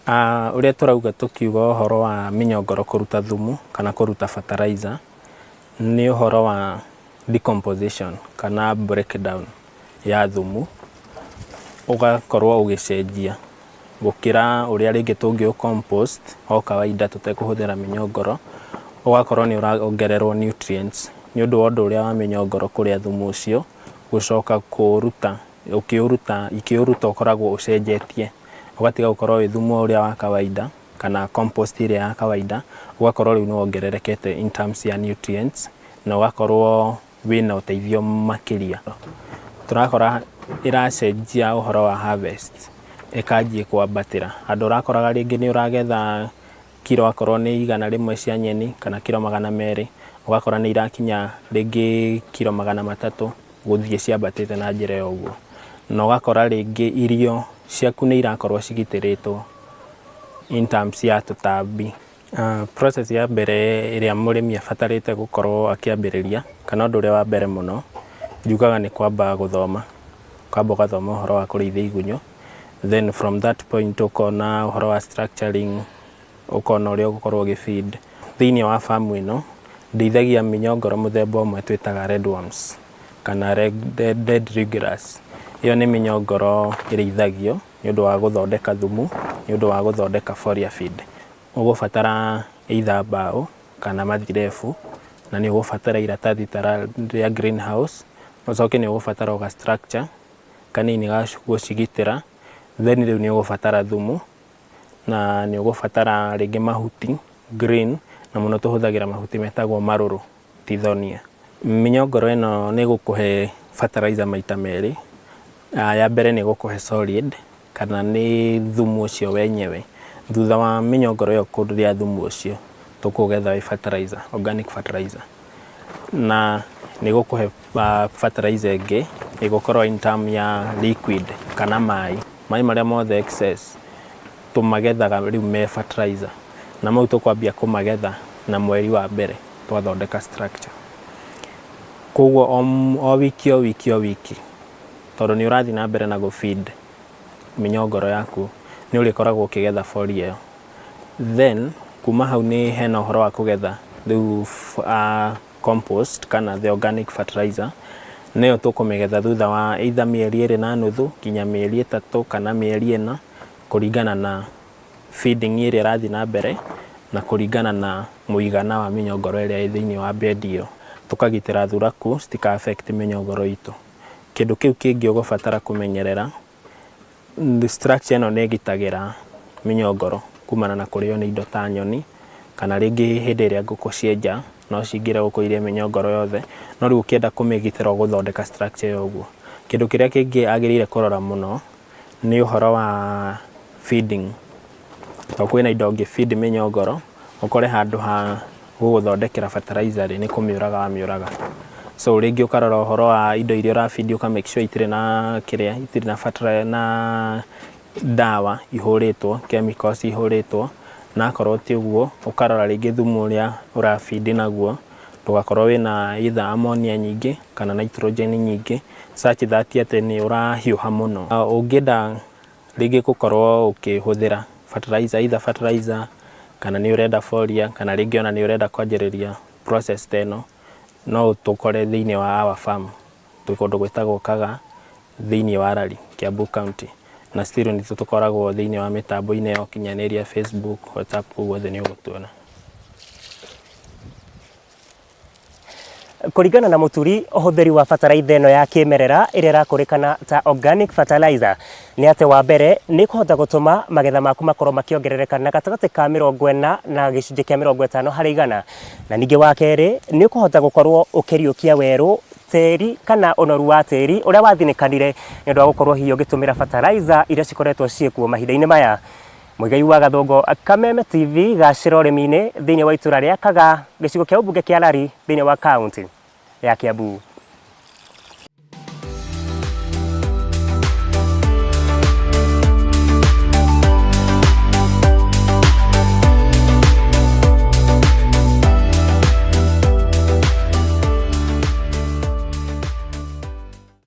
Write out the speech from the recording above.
Ũrĩa tũrauga tũkiuga ũhoro wa mĩnyongoro kũruta thumu kana kũruta fertilizer nĩ ũhoro wa decomposition kana breakdown ya thumu, ũgakorwo ũgĩcenjia gũkĩra ũrĩa rĩngĩ tũngĩ ũ compost o kawaida tũtekũhũthĩra mĩnyongoro, ũgakorwo nĩ ũrongererwo nutrients nĩ ũndũ wa ũndũ ũrĩa wa mĩnyongoro kũrĩa thumu ũcio, gũcoka kũũruta ũkĩũruta ikĩũruta ũkoragwo ũcenjetie, ũgatiga gũkorwo wĩ thumu o ũrĩa wa kawaida kana compost ĩrĩa ya kawaida, ũgakorwo rĩu nĩ wongererekete in terms ya nutrients na ũgakorwo wĩna ũteithio makĩria. Tũrakora ĩracenjia ũhoro wa harvest ĩkanjia kwambatĩra, handũ ũrakoraga rĩngĩ nĩ ũragetha kiro akorwo nĩ 100 cia nyeni kana kiro 200, ũgakora nĩ irakinya rĩngĩ kiro 300 gũthiĩ ciambatĩte na njĩra ya ũguo. Na ũgakora rĩngĩ irio ciaku nĩ irakorwo cigitĩrĩtwo in terms ya tũtambi. Process ya mbere ĩrĩa mũrĩmi abatarĩte gũkorwo akĩambĩrĩria kana ũndũ ũrĩa wa mbere mũno njugaga nĩ kwamba gũthoma, ũkamba ũgathoma ũhoro wa kũrĩithia igunyũ, then from that point ũkona ũhoro wa structuring, ũkona ũrĩa ũgũkorwo ũgĩ feed. Thĩinĩ wa farm ĩno ndĩithagia mĩnyongoro mũthemba ũmwe twĩtaga red worms kana red regulars. Ĩyo nĩ mĩnyongoro ĩrĩithagio nĩ ũndũ wa gũthondeka thumu, nĩ ũndũ wa gũthondeka foliar feed. Ũgũbatara either mbaũ kana mathirebu, na nĩ ũgũbatara iratathi ta rĩa greenhouse, ũcoke nĩ ũgũbatara o ga structure kanini ga gũcigitĩra, then rĩu nĩ ũgũbatara thumu na nĩ ũgũbatara rĩngĩ mahuti green, na mũno tũhũthagĩra mahuti metagwo marũrũ tithonia. Mĩnyongoro ĩno nĩ ĩgũkũhe fertilizer maita merĩ, ya mbere nĩ ĩgũkũhe solid kana nĩ thumu ũcio wenyewe. Thutha wa mĩnyongoro ĩyo kũrĩa thumu ũcio, tũkũgetha wĩ fertilizer, organic fertilizer. Na nĩ ĩgũkũhe fertilizer ĩngĩ ĩgũkorwo in term ya liquid kana maĩ. Maĩ marĩa mothe excess tũmagethaga rĩu me fertilizer, na mau tũkwambia kũmagetha na mweri wa mbere twathondeka structure. Koguo o wiki o wiki o wiki, tondũ nĩ ũrathiĩ na mbere na gũ feed mĩnyongoro yaku, nĩ ũrĩkoragwo ũkĩgetha foliar ĩyo. Then kuma hau nĩ hena ũhoro wa kũgetha rĩu compost kana the organic fertilizer, nĩyo tũkũmĩgetha thutha wa either mĩeri 2.5 nginya mĩeri 3 kana mĩeri 4, kũringana na feeding ĩrĩa ĩrathiĩ na mbere na kũringana na mũigana wa mĩnyongoro ĩrĩa ĩ thĩinĩ wa bed ĩyo. Tũkagitĩra thuraku citika affect mĩnyongoro itũ. Kĩndũ kĩu kĩngĩ ũgũbatara kũmenyerera, structure ĩno nĩ ĩgitagĩra mĩnyongoro kumana na kũrĩo nĩ indo ta nyoni, kana rĩngĩ hĩndĩ ĩrĩa ngũkũ cienja no cingĩre gũkũ irĩe mĩnyongoro yothe, no rĩu ũkĩenda kũmĩgitĩra ũgũthondeka structure ĩyo ũguo. Kĩndũ kĩrĩa kĩngĩ agĩrĩire kũrora mũno nĩ ũhoro wa feeding, tondũ kwĩna indo ũngĩ feed mĩnyongoro ũkore handũ ha gũgũthondekera fertilizer rĩ, nĩ kũmĩũraga wamĩũraga. So rĩngĩ ũkarora ũhoro wa indo iria ũra feed ũka make sure itirĩ na kĩrĩa, itirĩ na fertilizer na ndawa ihũrĩtwo, chemicals ihũrĩtwo, na akorwo ti ũguo ũkarora rĩngĩ thumu ũrĩa ũra feed naguo ndũgakorwo wĩna either ammonia nyingĩ kana nitrogen nyingĩ such that atĩ nĩ ũrahiũha mũno. Ũngĩenda rĩngĩ gũkorwo ũkĩhũthĩra fertilizer, either fertilizer kana nĩ ũrenda foliar kana rĩngĩ ona nĩ ũrenda kwanjĩrĩria process ta ĩno, no ũtũkore thĩinĩ wa our farm, twĩ kũndũ gwĩtagwo Kaga thĩinĩ wa Lari, Kiambu County. Na still nĩ tũkoragwo thĩinĩ wa mĩtambo-inĩ ya ũkinyanĩria Facebook, WhatsApp, kũu guothe nĩ ũgũtuona. Kũringana na Mũturi, ũhũthĩri wa bataraitha ĩno ya kĩmerera ĩrĩa ĩrakũrĩkana ta organic fertilizer nĩ atĩ wa mbere nĩ kũhota gũtũma magetha maku makorwo makĩongerereka na gatagatĩ ka 40 na gĩcunjĩ kĩa 50 harĩ igana, na ningĩ wa kerĩ nĩ ũkũhota gũkorwo ũkĩriũkia werũ tĩri kana ũnoru wa tĩri ũrĩa wathinĩkanire nĩ ũndũ wa gũkorwo hihi ũgĩtũmĩra fertilizer iria cikoretwo ciĩkuo mahinda-inĩ maya. Mũigai wa Gathũngũ, Kameme TV, gacĩra ũrĩmi-inĩ thĩinĩ wa itũra rĩa Kaga, gĩcigo kĩa ũmbunge kĩa Lari thĩinĩ wa kaũntĩ ya Kiambu.